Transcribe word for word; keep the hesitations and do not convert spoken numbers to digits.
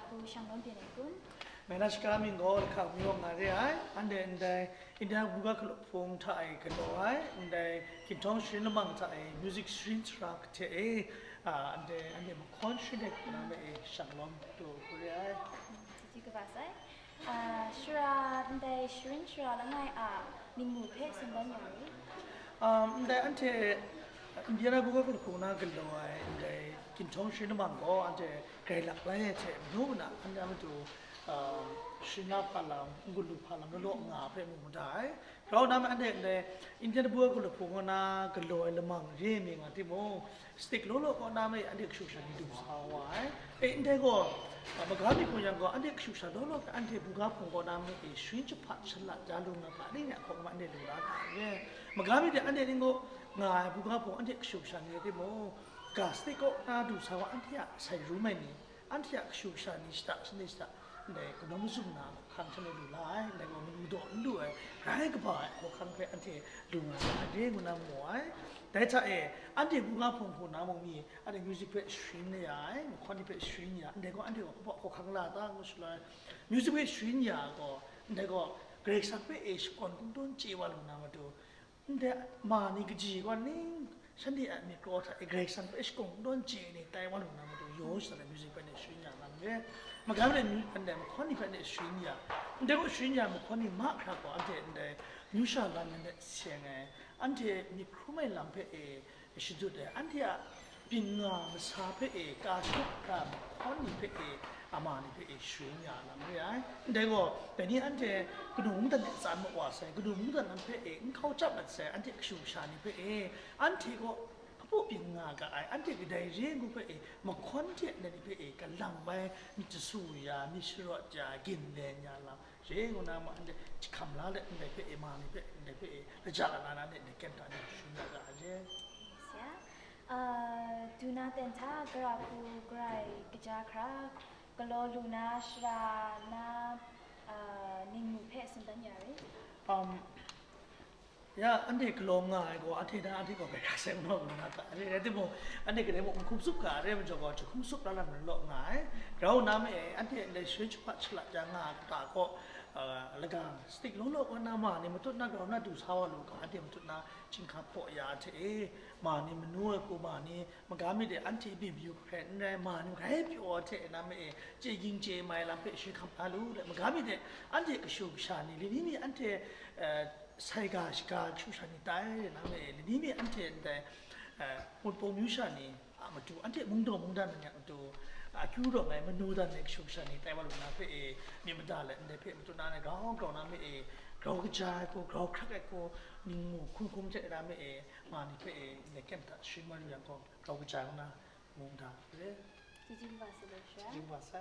Ku shang lawm pyen ai kun. Menashka mying gaw lahkawng mi wa nga re ai, anhte ndai India buga hkalup hpung hta e galaw ai, ndai Ginhtawng Sharin Lamang hta e music sharin sara hte e, a, anhte anhte mahkawn sharin ai hku na ma e shang lawm du hku re ai. Titi kaba sai. A, shara ndai sharin shara langai a ningmu hpe tsun dan ya re. Um, ndai anhte Indiana buga hkalup hpung na galaw ai ndai Ginhtawng Sharin Lamang gaw anhte grai lap lai ai hte manu na anhte a matu, um, sharin na hpa lam, n-gun lu hpa lam law law nga hpe mu mada ai. Grau na me anhte ndai Indiana buga hkalup hpung na galaw ai lamang re mi nga timung, stick law law kaw na me anhte kashu kasha ni du sa wa ai. E, ndai gaw, a, maga mi hpung yang gaw anhte kashu kasha law law hpe anhte buga hpung kaw na me e sharin jahpat shalat ja lu nga ga ni, ni a hkawng ma anhte lu la ga ai. Maga mi de anhte ning gaw nga ai buga hpung anhte kashu kasha ni rai timung, ga stick kaw na du sa wa anhte a sai rum ai ni, anhte a kashu kasha ni shada shani shada, ndai kanawn mazum na hkawhkang hte lu la ai, ndai gaw manu daw n lu ai, grai kaba ai hkawhkang hpe anhte lu nga ai re ngu na mu ai. Dai hta e, anhte buga hpung hku na mung mi, anhte music hpe sharin ya ai, mahkawn ni hpe sharin ya, ndai gaw anhte gaw hkawhkang la ta ngu shaloi, music hpe sharin ya gaw, ndai gaw Karai Kasang hpe e shakawn kungdawn chye wa lu na matu, ndai ma ni kaji gaw ning shanhte a myit kraw hta e Karai Kasang hpe shakawn kungdawn chye ni tai wa lu na matu, yaw shada ai music hpe anhte sharin ya na mare. Maga mi de anhte mahkawn ni hpe anhte sharin ya, ndai gaw sharin ya mahkawn ni mahkra gaw anhte ndai amyu sha lam ni hte seng ai, anhte myit hkrum ai lam hpe e shadut ai, anhte a byin nga masa hpe e, ka shut ga mahkawn ni hpe e, ama ni hpe e sharin ya lam re ai. Ndai gaw, dai ni anhte kanu mungdan de tsan mat wa sai, kanu mungdan lam hpe e n hkau chyap mat sai, anhte kashu kasha ni hpe e, anhte gaw hpapu byin nga ga ai, anhte kadai re ngu hpe e, mahkawn hte ndai ni hpe e, galang bai myit jasu ya, myit sharawt ya, ginlen ya lam, re ngu na ma, anhte jahkam la let ndai hpe e, ma ni hpe, ndai hpe e, laja la na na ndai hkyem hta ni sharin ya ga ai re. Ya. A, duna ten hta gara hku garai kaja hkra, galaw lu na shara na, a, ningmu hpe tsun dan ya re. Um, ya, anhte galaw nga ai gaw, anhte na anhte gaw bai ga sai ngu na ngu na ta, anhte rai timung, anhte kadai mung n hkum tsup ga ai re majaw gaw, jahkum tsup la lam law nga ai. Grau na me e, anhte ndai sharin jahpat shalat ya nga ai kata gaw, a, laga stick law law kaw na ma ni matut na grau na du sa wa lu ga, anhte matut na chyinghka hpaw ya hte e, ma ni manu ai hku, ma ni maga mi de anhte byin mayu hkrai n rai, ma ni grai pyaw hte na me e, chye ging chye mai lam hpe shi hkam la lu let, maga mi de anhte kashu kasha ni, lani mi anhte, eh, sai ga shaga kashu kasha ni tai na me e, lani mi anhte ndai, eh, mutpawng myu sha ni a matu, anhte mungdaw mungdan ni a matu, akyu rawng ai manu dan ai kashu kasha ni tai wa lu na hpe e, myit mada let ndai hpe matu na grau grau na me e, grau kaja ai hku, grau hkrak ai hku, ningmu hkum hkum hte na me e, ma ni hpe e, ndai hkyem hta sharin wa lu yang gaw, grau kaja ngu na, mungdan re. Jijing wa sa let shara. Jijing wa sa.